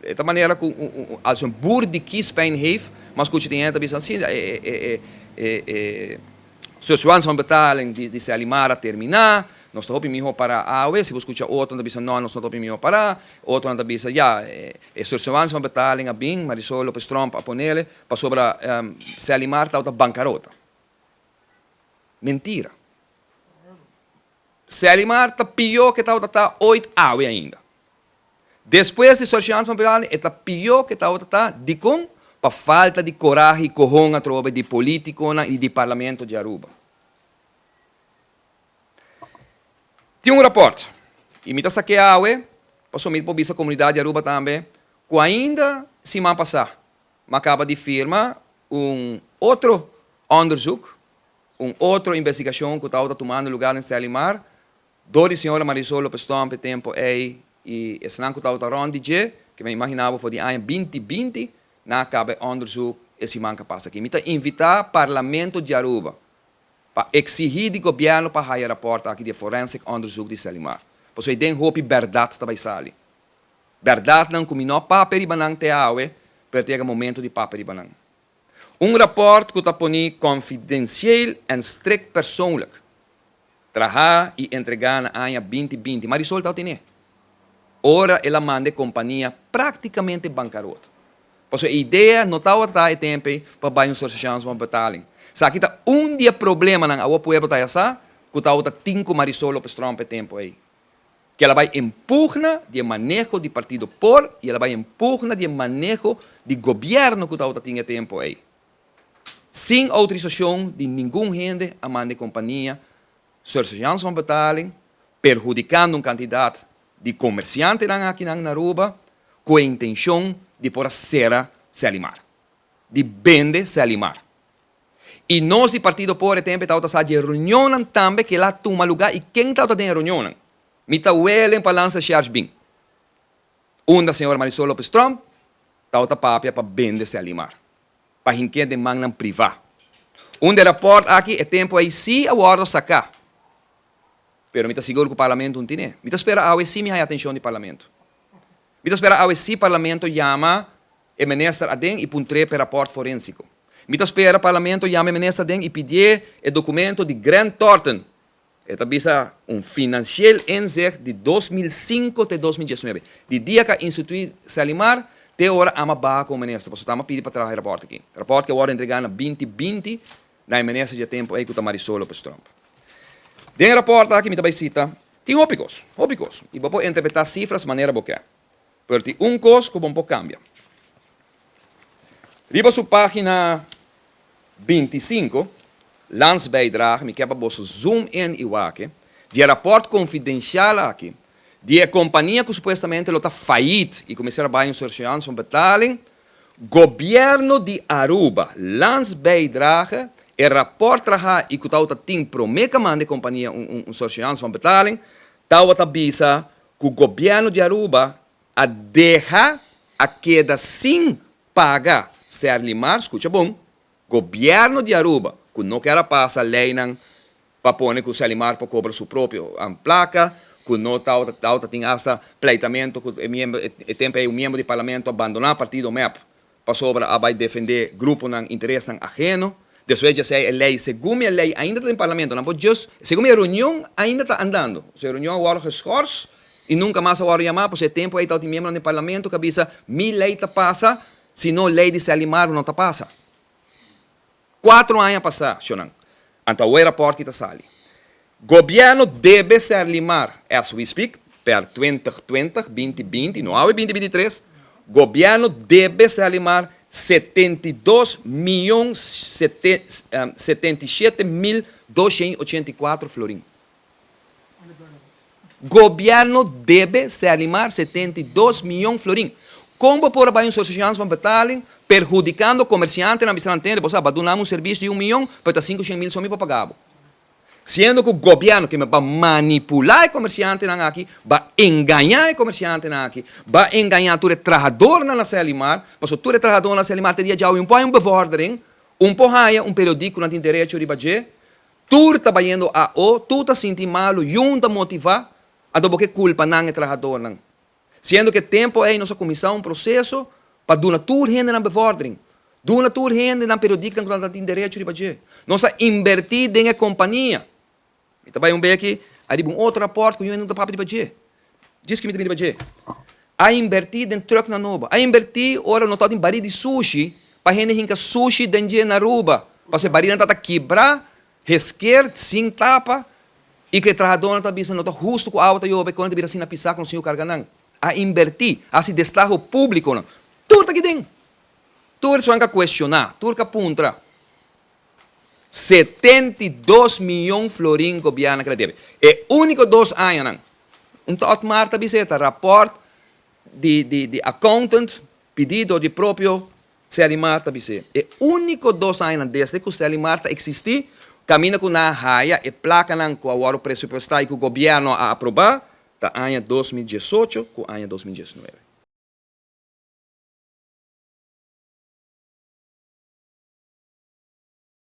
E ta manera ku als un boer di kiespijn heeft, m'a skucha tin hende ta bisa, si e e surseance van betaling di Serlimar a terminá, nos ta hopi mihó pará awe. Si bo skucha otronan ta bisa, no, nos no ta hopi mihó pará. Otronan ta bisa, ya, e surseance van betaling a bin, Marisol Lopez Tromp a ponele, pasobra Serlimar tabata bankarota. Mentira. Serlimar ta pió ke tabata ta oit awe ainda. Despues di surseance van betaling e ta pió ke tabata ta, dikon? Pa falta di korahe i kohon atrobe di politikonan i di parlamento di Aruba. Tin un raport, i mi ta sak'é awe, pasobra mi por bisa komunidat di Aruba tambe, ku ainda siman pasá mi a kaba di firma un otro onderzoek, un otro investigashon ku tabata tumando lugá den Serlimar, dor di señora Marisol Lopez Tromp e tempu ei i esnan ku tabata rònt di dje, ke mi a imaginá bo for di aña 2020, nan a kaba e onderzoek e siman ku a pasa aki. Mi ta invitá Parlamento di Aruba pa eksihí di gobièrnu pa haya rapòrt aki di e forensic onderzoek di Serlimar, pasobra ei den hopi bèrdat ta bai sali. Bèrdatnan ku mi no a papia riba nan te awe, pero ta yega momento di papia riba nan. Un rapòrt ku ta poni konfidensieel en strikt persoonlijk, trahá i entregá na aña 2020, Marisol ta otené ora el a manda e kompania práktikamente bankarot. Pasobra e idea no tabata ta e tempu ei pa bai un surseance van betaling. Esaki ta un di e problemanan awor pueblo ta ya sa ku tabata tin ku Marisol Lopez Tromp e tempu ei. Ku el a bai en pugna di e maneho di partido por i el a bai en pugna di e maneho di gobièrnu ku tabata tin e tempu ei. Sin outorisashon di ningun hende a manda e kompania surseance van betaling, perhudikando un kantidat di komersiantenan akinan na Aruba ku e intenshon di por a sera Selimar, di bende Selimar. I nos di Partido por e tempu e tabata sa di e reunionnan tambe ku el a tuma lugá i ken tabata den e reunionnan. Mi ta welen pa lansa Shersh bin. Unda señora Marisol Lopez Tromp tabata papia pa bende Selimar, pa hink'é den mannan privá. Unda e rapòrt aki e tempu ei sí a wòrdu saká. Pero mi ta sigur ku Parlamento un tine. Mi ta spera awe sí mi haña atenshon di Parlamento. Mi ta spera awe sí Parlamento yama e minister aden i puntr'é p'e rapòrt forensiko. Mi ta spera Parlamento yama e minister aden i pidié e dokumento di Grant Thornton. E ta bisa un financieel inzicht di 2005 te 2019. Di dia ku a instituí Selimar te ora ama baha komo minister, pasobra ta ama pidi pa traha e rapòrt aki. Rapòrt ku a wòrdu entregá na 2020 na e minister dje tempu ei ku ta Marisol Lopez Tromp. Den e rapòrt aki mi ta bai sita tin hopi kos, hopi kos, i bo por interpretá sifras manera bo ke. Pero tin un kos ku bo por kambia. Riba su página 25, Landsbijdrage, mi ke pa boso zoom in i wak di e rapòrt konfidensial aki di e kompania ku supuestamente lo ta fayit i ku mester a bai un surseance van betaling, Gobierno di Aruba, Landsbijdrage, e rapòrt trahá i ku tabata tin promé ku a manda e kompania un surseance van betaling, tabata bisa ku Gobierno di Aruba a deha a keda sin paga Serlimar, skucha bon, Gobierno di Aruba ku no kier a pasa leinan pa pone ku Serlimar por kobra su propio plaka, ku no tabata tabata tin asta pleitamento ku e miembro e tempo ei un miembro di parlamento a bandoná partido mep pasobra a bai defendé gruponan interesnan aheno. Despues di esei e lei segun mi e lei ainda ta den parlamento nan por just segun mi e reunion ainda ta andando e reunion a wòrdu geschors i nunka mas a wòrdu yamá pasobra e tempo ei tabatin miembronan den parlamento ku a bisa mi lei ta pasa si no lei di Serlimar no ta pasa. Cuatro aña pasá, shonnan. Anto awor e raport ki ta sali. Gobierno debe Serlimar, as we speak, per 2020, 2020, no awe 2023, Gobierno debe Serlimar 72 miyon 77 mil 284 florin. Gobierno debe Serlimar 72 miyon florin. Con bo por a bay un surseance van betaling perhudicando comerciantenan bisa nan tende bo sa bo a duna mi un servicio di 1 miyon pero ta 500 mil so mi por paga bo. Siendo cu gobierno ke ba manipula e comerciantenan aki, ba engaña e comerciantenan aki, ba engaña tur e trahadornan na Serlimar, pasobra tur e trahadornan na Serlimar te dia djawe un por haya un bevordering, un por haya un periodico cu nan tin derecho riba dje. Tur ta bayendo AO, tur ta sinti malu, yun ta motivá, anto bo ke kulpa nan e trahadornan. Siendo ku e tempu ei nos a kuminsá un proseso pa duna tur hende nan bevordering, duna tur hende nan periodiknan ku nan ta tin derecho riba dje. Nos a inbertí den e kompania. Mi ta bai un beki ariba un otro rapòrt ku yu no ta papia riba dje. Djis ku mi ta bin riba dje. A inbertí den trùknan nobo. A inbertí ora no tabatin barí di sushi pa hende hinka sushi den dje na Aruba. Pasobra e barínan tabata kibrá, hesker, sin tapa i ku e trahadónan ta bisa no ta hustu ku awa ta yobe ku nan ta bira asina pisá ku nos tin ku karga nan. A inbertí, a hasi destaho públikonan. Tur ta aki den. Tur esnan ka kuestioná, tur ka puntra. 72 miyon florin gobièrnu a keda debe. E úniko dos añanan, un ta Otmar ta bisa e ta rapòrt di di di accountant pidí dor di propio Celimar ta bis'é. E úniko dos añanan desde ku Celimar ta eksistí, kaminda ku nan a haya e plakanan ku a wòrdu presupuestá i ku gobièrnu a aprobá, ta aña 2018 ku aña 2019.